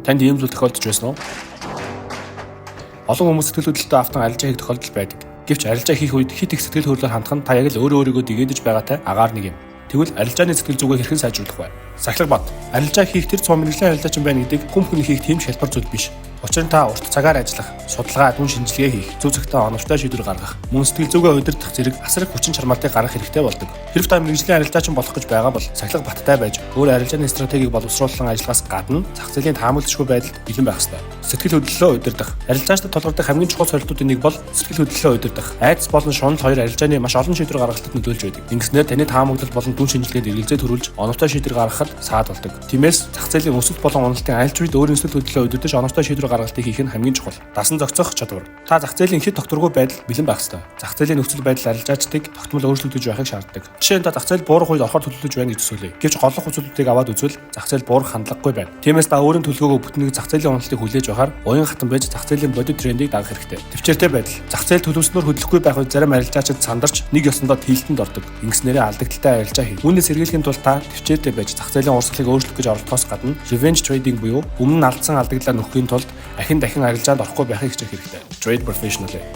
Танд ийм зүйл тохиолдож байсан уу? Олон хүмүүс сэтгэл хөдлөлтөд автан арилжаа хийх тохиолдол байдаг. Гэвч арилжаа хийх үед хэт их сэтгэл хөдлөлөөр хандах нь та яг л өөрөө өөрийгөө дэгээдэж байгаатай агаар нэг юм. Тэгвэл арилжааны сэтгэл зүгээ хэрхэн сайжруулах вэ? Сахилга бат. Арилжаа хийх тэр цум мэргэжлийн арилжаачин байна гэдэг хүн бүхний хийх тийм шалбар зүйл биш. Учир нь та урт цагаар ажиллах, судалгаа, дүн шинжилгээ хийх, зөв цагтаа оновчтой шийдвэр гаргах, мөн сэтгэл зүгээ удирдах зэрэг асар их хүчин чармаалтыг гаргах хэрэгтэй болдог. Хэрв та мэргэжлийн арилжаачин болох гэж байгаа бол сахилга баттай байж, өөр арилжааны стратегийг боловсруулан ажиллахаас гадна зах зээлийн таамаглашгүй байдалд бэлэн байх ёстой. Сэтгэл хөдлөлөө удирдах. Арилжаачдад тулгардаг хамгийн чухал сорилтуудын нэг бол сэтгэл хөдлөлөө удирдах. Айдас болон шунал хоёр арилжааны маш олон шийдвэр гаргалтад нөлөөлж байдаг. Ингэснээр таны таамаглал болон дүн шинжилгээнд эргэлзээ төрүүлж, оновчтой шийдвэр гаргахад саад болдог. Тиймээс зах зээлийн өсөлт болон уналтын аль ч үед өөрийн сэтгэл хөдлөлөө удирдах, оновчтой шийдвэр гаргалтыг хийх нь хамгийн чухал. Дасан зохицох чадвар. Та зах зээлийн хэт тогтворгүй байдалд бэлэн байх ёстой. Зах зээлийн нөхцөл байдал арилжаачдыг тогтмол өөрчлөгдөж байхыг шаарддаг. Жишээ нь, та зах зээл буурах үед орохоор төлөвлөж байна гэж төсөөлье. Гэвч голлох үзүүлэлтийг аваад үзвэл зах зээл буурах хандлагагүй байна. Тиймээс та өөрийн төлөвлөгөөгөө бүтэн нэг зах зээлийн уналтыг хүлээж байхаар уян хатан байж, зах зээлийн бодит трендийг дагах хэрэгтэй. Тэвчээртэй байдал. Зах зээл төлөвлөснөөр хөдлөхгүй байх үед зарим арилжаачид сандарч, нэг ёсондоо тэлтэнд ордог. Ингэснээрээ алдагдалтай арилжаа хийх. Үүнээс сэргийлэхийн тулд та тэвчээртэй байж, зах зээлийн урсгалыг өөрчлөх гэж оролдохоос гадна revenge trading буюу өмнө нь алдсан алдагдлаа нөхөхийн тулд ахин дахин арилжаанд орохгүй байхыг хичээх хэрэгтэй. Trade professionally.